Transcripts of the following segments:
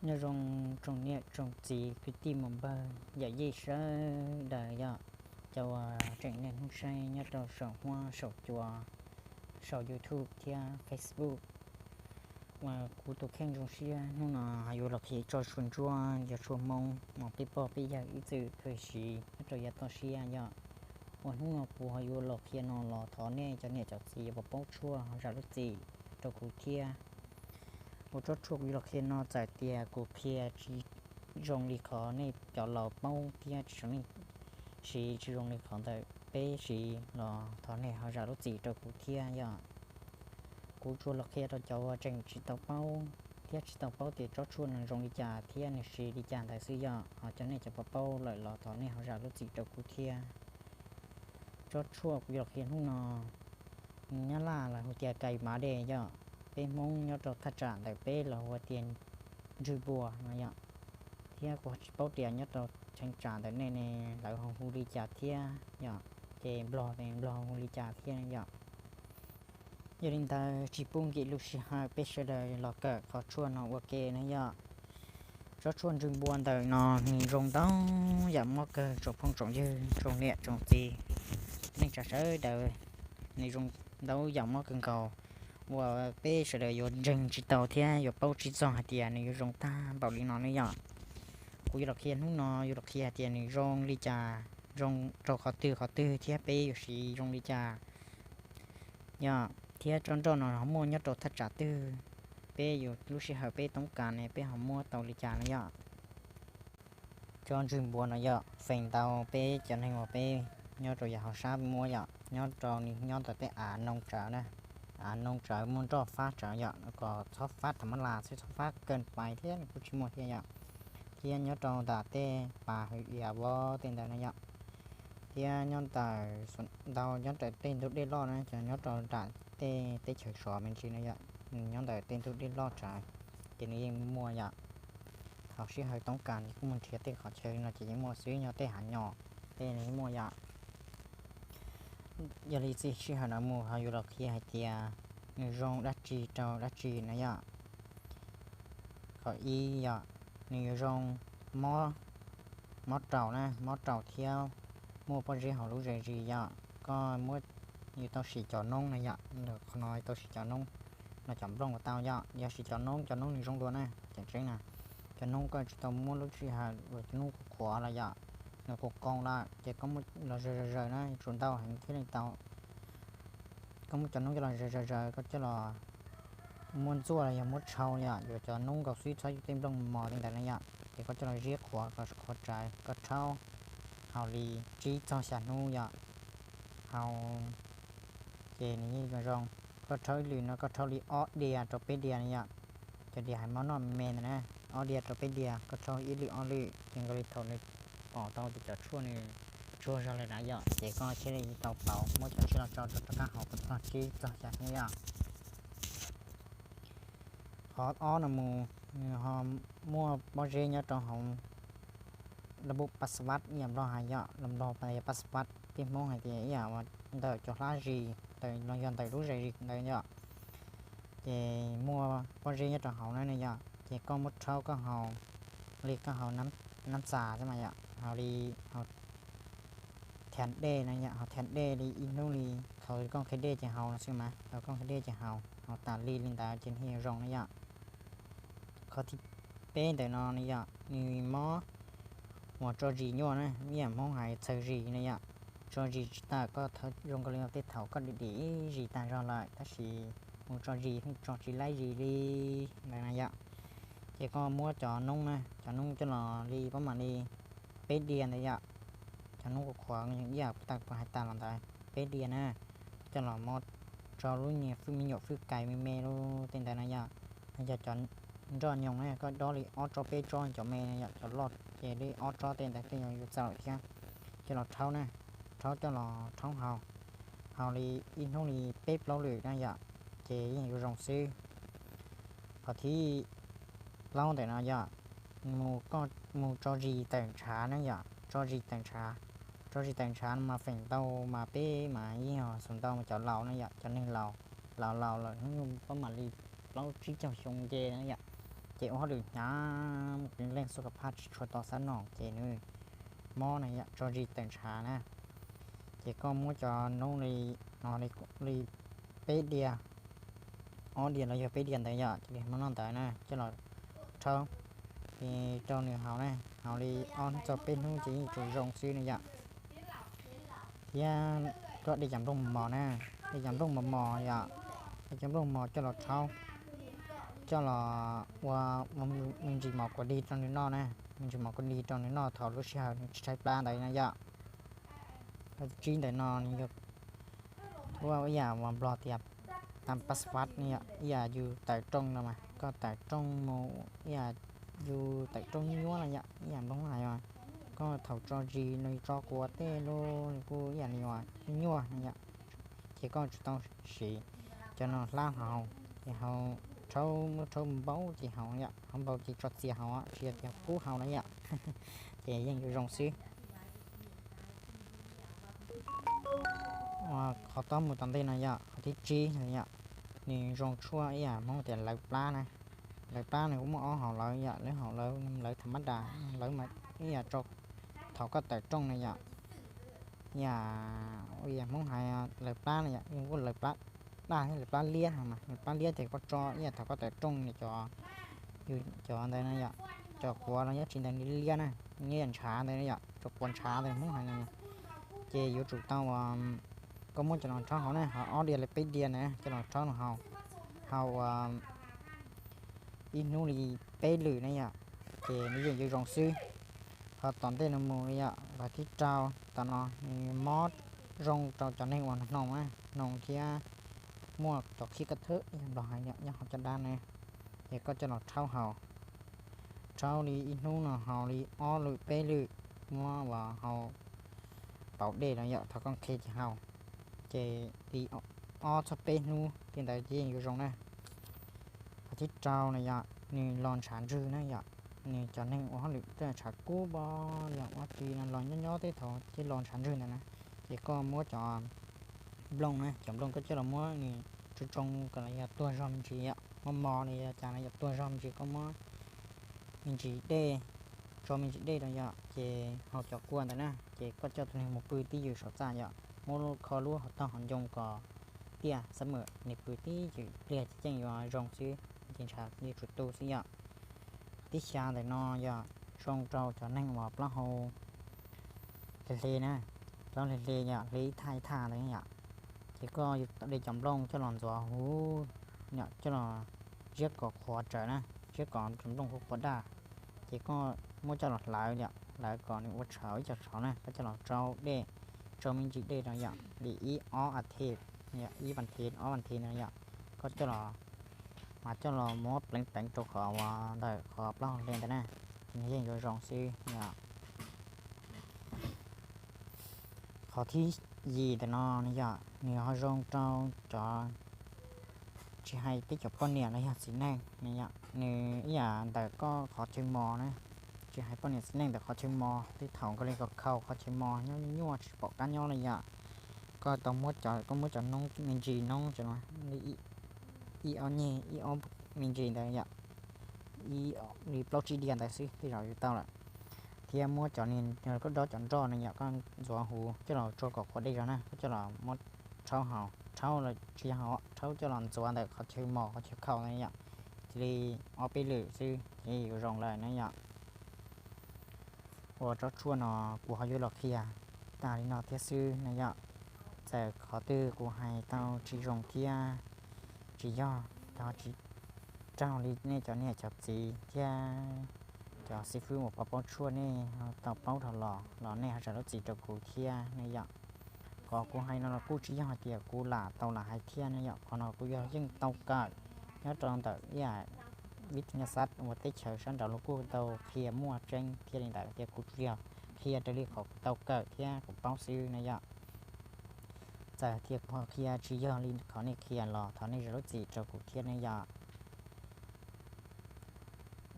Nyob zoo tsoom niam tsoom txiv kwv tij muam npawg yawm yij sawv daws yom, cov uas tseem niaj hnub saib nyob rau saum huab saum cua, saum YouTube thiab Facebook. Uas kuv tus kheej zoo siab hnub no yuav los qhia tso tshuaj ntsuab yog tshuaj Hmoob uas peb pog peb yawg ib txwm tau siv nyob rau yav toj siab yom. Uas hnub no kuv ho yuav los qhia no los thov nej cov niam cov txiv uas paub tshuaj ho zam lub txim rau kuv thiab. Uas tsob tshuaj kuv yuav los qhia no txawm tias kuv qhia tsis zoo li qhov nej cov laus paub thiab tsis zoo nej siv tsis zoo li qhov ntawm peb siv los thov nej ho zam lub txim rau kuv thiab yom. Kuv tsuas los qhia rau cov uas tseem tsis tau paub thiab tsis tau paub tias tsob tshuaj nws zoo li cas thiab nws siv li cas ntawd xwb yom. Ho cov nej cov paub paub lawm los thov nej ho zam lub txim rau kuv thiab. Tsob tshuaj kuv yuav los qhia hnub no, Nyab Laj lawv hu tias kais mav de yom, peb Hmoob nyob rau thaj tsam ntawm peb los hu tias ntswg npua no yom. Thiab kuv tsis paub tias nyob rau cheeb tsam ntawm nej ne lawv ho hu li cas thiab yom, ces Nplog, Nplog hu li cas thiab yom. Yog li ntawd tsis pub nkim lub sij hawm, peb sawv daws los kawm qhov tshuaj no ua ke na yom. Tsob tshuaj ntswg npua ntawm no nws zoo ntau yam mob kawg tsoom phooj tsoom ywg tsoom niam tsoom txiv neej tsa sawv daws, nws zoo ntau yam mob kawg nkaus uas peb sawv daws yuav ntseeg tsis tau thiab yuav paub tsis txog hais tias nws yuav zoo tag npaum li no ne yom. Kuv yuav los qhia hnub no yuav los qhia hais tias nws zoo li cas, zoo rau qhov twg qhov twg thiab peb yuav siv zoo li cas yom. Thiab tsob nroj no ho muaj nyob rau thaj tsam twg, peb yuav lub sij hawm peb toob kas ne peb ho muab tau li cas no yom. Tsob ntswg npua no yom, feem ntau peb cov neeg uas peb nyob rau yav hauv sab muab yom, nyob rau nws nyob ntawm tej av noo tsawv na, av noo tsawv muaj nroj fab tsawv yom, kom txhob fab tham mab las xwb, txhob fab kawg pais thiab nws kuj tsis muaj thiab yom. Thiab nyob rau nram tej pas hwv iav vov tej ntawd na yom. Thiab nyob ntawm, ntau nyob ntawm tej ntug dej loj na, cov nyob rau nram tej teb chaws sov me ntsis no yom, nws nyob ntawm tej ntug dej loj tsawv, ces nws yeej muaj yom. Thaum sij hawm toob kas nws kuj mus nrhiav tej qhov chaw no ces yeej muaj xwb, nyob tej hav nyom tej nws yeej muaj yom. Yog li txij sij hawm no mus ho yuav los qhia hais tias nws zoo dab tsi rau dab tsi na yom. Qhov ib yom, nws yuav zoo mob, mob raum na, mob raum thiab muaj pob zeb hauv lub zes zis yom. Koj muab, yus tau siv cov noob na yom, qhov no tau siv cov noob, no cov nplooj uas tau yom, yog siv cov noob, cov noob nws zoo dua na, cov tseeb na. Cov noob koj tsis tau muab lub sij hawm uas cov noob qhuav qhuav los yom, nws qhuav qoo lawm ces koj muab los zaws zaws zaws na, yuav tsum ntau heev thiaj li tau. Koj muab cov noob coj los zaws zaws zaws, koj coj los muab ntxuaj los yog muab tshau yom, yuav cov noob nkaus xwb, txhob yuav tej nplooj mos li ntawd na yom. Ces koj coj los ziab qhuav kom qhuav rawv, koj rhaub haus li tsib txog xya hnub yom. Haus ces nws yeej zoo zoo. Koj rhaub ib lwm no koj rhaub li ob diav rau peb diav na yom. Cov diav hais mob noj me me ntawd na, ob diav rau peb diav koj rhaub ib lwm ob lwm ces nkaus li thaum nws pom tau tias cov tshuaj nws tsuag zog lawm na yom, ces koj thiaj li tau pauv muab cov tshuaj los tso rau rov qab haus kom txog tsib txog xya hnub yom. Qhov ob no mus, nws ho muaj pob zeb nyob rau hauv lub npum pas vas ib yam nplog hais yom, los nplog pas vas, peb Hmoob hais tias ib yam ntawm cov hlab zis ntawd los yog ntawm lub zes zis ntawd yom. Ces muaj pob zeb nyob rau hauv na yom, ces koj muab rhaub koj haus li koj haus nab txas xwb mas yom, haus li, haus thiav dej na yom, haus thiav dej li ib hnub li, thaum koj qhia dej ces haus no xwb mas, thaum koj qhia dej ces haus, haus tas li li ntawd ces nws yuav zoo na yom. Qhov thib peb ntawm no na yom, nws mob uas tso zis nyuaj na, ib yam Hmoob hais txhaws zis na yom. Tso zis tsis tag, koj zoo nkaus li tej thaum koj dim dim ib zis tag zog lawm tab sis mus tso zis tso tsis laib zis li ntawd na yom. Ces koj muab cov noob na, cov noob coj los li pab mam li peb diav ntawd yom. Cov noob qhuav qhuav ib yam tag kuv hais tas los ntawd, peb diav na, coj los muab tso lub niag fwj me nyuam fwj kais me me lub tej ntawd na yom. Yog cov nroj nyoos na, koj dob li ob tsob peb tsob cov me na yom, cov loj ces li ob tsob tej ntawd tej yuav txaus lawm thiab. Coj los rhaub na, rhaub coj los rhaub haus, haus li ib hnub li peb plaub lwm na yom, ces yeej yuav zoo xwb. Qhov thib plaub ntawm no yom, mus tso zis tawm ntshav na yom, tso zis tawm ntshav. Tso zis tawm ntshav no mas feem ntau mas peb mas yeej yog xus ntau mas cov laus na yom, cov neeg laus, laus laus lawm hnub nyoog pab mam li plaub tsib caug xyoo nce na yom. ces ua hauj lwm hnyav, leej xub ka phaj tsis tshua tau xab noo ces nws mob na yom, tso zis tawm ntshav na. Ces koj muab cov noob li no li peb diav, ob diav los yog peb diav ntawd yom, ces li hmo no ntawd na coj los rhaub rau nws haus na, haus li ob hnub txog peb hnub ces yeej tsuas zoo xwb na yom. Thiab koj de cov nplooj mos mos na, de cov nplooj mos mos yom, de cov nplooj mos coj los rhaub, coj los ua me ntsis mos kua dig rau nws noj na, me ntsis mos kua dig rau nws noj thaum lub sij hawm nws tshaib plab ntawd na yom. Tsib ntawm no nws yog ua ib yam uas Nplog tias tam pas fab, ib yam yus tawm rooj no mas koj tawm rooj mus ib yam yus tawm rooj nyuaj nyuaj no yom, ib yam nplooj hais os, koj thaum tso zis nws tso quav tej lub nws kuj ib yam li uas nyuaj nyuaj no yom. Ces koj tsum tau siv cov no hlab haus, ces haus rhaub muab rhaub npaum ces haus yom, haus npaum ces tso txias haus tsis yog tias kub haus na yom. Ces yeej yuav zoo xwb. Qhov tob mus tom ntej no yom, qhov thib tsib no yom, nws zoo tshuaj ib yam Hmoob tias lawv plab na. Lawv plab nws kuj muaj ob hom lawv yom, lawv hom lawv, lawv tham mab das, lawv mas ib yam tso thaum koj tawm rooj na yom. Yam ua yam Hmoob hais lawv plab na yom, kuj lawv plab daj thiab lawv plab liab no mas, lawv plab liab ces koj tso ib yam thaum koj tawm rooj na cov, yus cov ntawd na yom, cov quav los yog tsis ntawd nws liab na, nws yam ntshav ntawd na yom, cov quav ntshav ntawd Hmoob hais no. Ces yuav tsum tau, koj muab cov no rhaub haus na, haus ob diav li peb diav na coj los rhaub no haus, haus ib hnub li peb lwm na yom, ces nws yeej yuav zoo xwb. Ho tom ntej no mus yom, qhov thib rau tom no nws mob zoo rau cov neeg uas hnoos na, hnoos thiab muaj cov khib kab thwb yog Nplog hais yom, nyob hauv caj dab na, ces koj coj los rhaub haus, rhaub li ib hnub no haus li ob lwm peb lwm, muab uas haus pauv dej no yom, thaum koj nqhis ces haus, ces li ob txog peb hnub tej ntawd ces yeej yuav zoo na. Qhov thib rau na yom, nws los ntshav ntswg na yom, nws cov neeg ua hauj lwm tej tshav kub npo yom, ua tsi no los nyob nyob tej thaum ces los ntshav ntswg ntawd na, ces koj muab cov nplooj na, cov nplooj koj coj los muab nws tsoo tsoo kom los yog tuag zog me ntsis yom, muab mos nws yog cas los yog tuag zog me ntsis, koj muab me ntsis dej, tso me ntsis dej rau yom, ces haus cov kua ntawd na, ces koj coj tus neeg mus pw twj ywm saum txaj yom, muab kho lub hauv tog hauv ncoo kom tiaj xab mam nws pw twj ywm pliag ces yeej yuav zoo xwb, ces ntshav yuav tsum tu xwb yom. Tib xya ntawm no yog zoo rau cov neeg uas plaub hau hle hle na, plaub hle hle yom, hle ib thaj ib thaj ntawd yom, ces koj de cov nplooj coj los ntxuav huv yom, coj los ziab kom qhuav raws na, ziab kom cov nplooj qhuav qhuav daj, ces koj muab coj los hlawv yom, hlawv kom nws ua tshauv ib co tshauv na, koj coj los tsau dej, tsau me ntsis dej rau yom, li ib ob as thiv, ib vas thiv ob vas thiv ntawd yom, koj coj los, mas coj los muab pleev pleev rau qhov uas ntawm qhov plaub hau hle ntawd na, ces nws yeej yuav zoo xwb yom. Qhov thib yim ntawm no nws yog nws ho zoo rau cov, tsis hais peb cov poj niam los yog txiv neej, nws yog nws ib yam ntawm koj qhov chaw mos na, tsis hais poj niam txiv neej ntawm qhov chaw mos, tej thaum koj li kom khaus qhov chaw mos nyob nyuaj nyuaj tsis pom qab nyob li yom, koj tau muab cov, koj muab cov noob me ntsis noob li ib ob nyeg ib ob me ntsis ntawd yom, ib li plaub tsib diav ntawd xwb tej zaum yuav tau lawm, thiab muab cov niag koj dob cov nroj no yom, koj ntxuav huv coj los tsau kom qhuav dej zog na, koj coj los muab rhaub haus, rhaub los tsis yog haus, rhaub coj los ntxuav ntawm qhov chaw mos qhov chaw khaus ntawd yom, cia li ob peb lwm xwb ces yuav zoo lawm na yom. Ua tsob tshuaj no kuv ho yuav los qhia tag li no thiab xwb na yom. Txawm qhov twg kuv hais tau tsis zoo thiab tsis yog, thov tsis raug li nej cov niam cov txiv thiab cov xib fwb uas paub paub tshuaj nej tau paub dhau los los nej ho zam lub txim rau kuv thiab ne yom. Qhov kuv hais no los kuj tsis yog hais tias kuv lam tau lam hais thiab ne yom, qhov no kuv yog yeej tau kawm nyob rau ntawm ib yam vib thas nyas xav uas teb chaws sab nraud los kuj tau qhia muaj tseeb thiab li ntawd, tias kuv tsuas yog qhia raws li qhov kuv tau kawm thiab kuv paub xwb ne yom. Txawm tias kuv ho qhia tsis yog li qhov nej qhia los thov nej zam lub txim rau kuv thiab ne yom.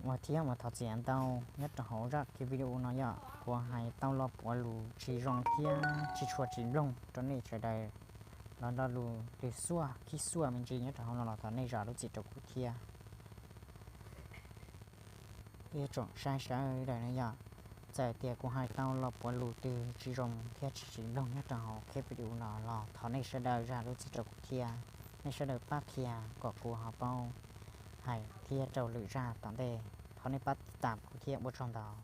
Ua thiab ua thov txim ntau nyob rau hauv zaj video no yom, kuv hais tau lo puav lus tsis zoo thiab tsis tshua tsis mloog rau nej sawv daws los lo lus lwm xuaj khib xuaj me ntsis nyob rau hauv no los thov nej zam lub txim rau kuv thiab. Ib tsoom saib sawv daws no yog, txawm tias kuv hais tau los puav lus twg tsis zoo thiab tsis tsim nyog nyob rau hauv clip video no los thov nej sawv daws zam lub txim rau kuv thiab. Nej sawv daws pab qhia kom kuv ho paub hais thiab rau lwm zaj tom ntej. Thov nej pab tiv tam kuv thiab, ua tsaug ntau.